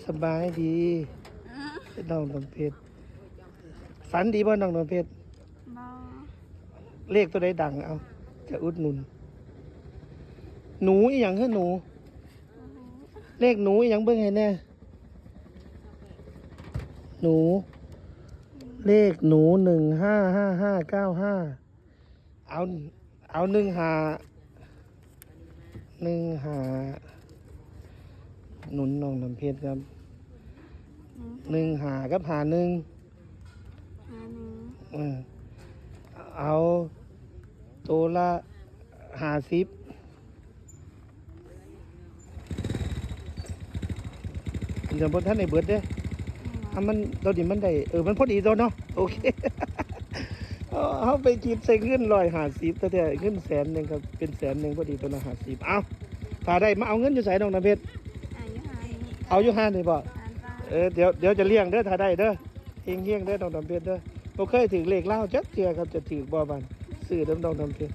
ສະບາຍດີ ນ້ອງນ້ຳເພັດ. ຝັນດີບໍ່ນ້ອງນ້ຳເພັດ? ບໍ່. ເລກໂຕໃດດັງ? ເອົາ ຈະອຸດໜູນ. ໜູອີ່ຫຍັງເຮີ? ໜູ. ເລກໜູອີ່ຫຍັງ? ເບິ່ງໃຫ້ແດ່. ໜູ. ເລກໜູ ໜຶ່ງຫ້າຫ້າຫ້າເກົ້າຫ້າ. ເອົາ ເອົາ ໜຶ່ງຫ້າ ໜຶ່ງຫ້າ ໜູນນ້ອງນ້ຳເພັດກັບ ໜຶ່ງຫ້າກັບຫ້າໜຶ່ງ ຫ້າໜຶ່ງ ເອີ ເອົາໂຕລະຫ້າສິບ. ຍັງບໍ່ທັນໄດ້ເບິດເດ້. ອືມ ອ່ະ ມັນ ໂຕນີ້ມັນໄດ້ ເອີ ມັນພໍດີໂຕເນາະ. ໂອເຄ ເອີ ເຮົາໄປຄິດໃສ່ເງິນຮ້ອຍຫ້າສິບແທ້ໆ ເງິນແສນໜຶ່ງກໍເປັນແສນໜຶ່ງພໍດີ ໂຕລະຫ້າສິບ. ເອົ້າ ຖ້າໄດ້ມາເອົາເງິນຢູ່ໃສນ້ອງນ້ຳເພັດ? ເອົາຢູ່ຮ້ານນີ້ ເອົາຢູ່ຮ້ານນີ້ບໍ່? ຮ້ານ ເອີ ດຽວ ດຽວຈະລ້ຽງເດີ ຖ້າໄດ້ເດີ. ເຮງໆເດີນ້ອງນ້ຳເພັດເດີ. ບໍ່ເຄີຍຖືກເລກລາວຈັກເທື່ອຄັບ ຈະຖືກບໍ່ບາດ ຊື້ນຳນ້ອງນ້ຳເພັດ.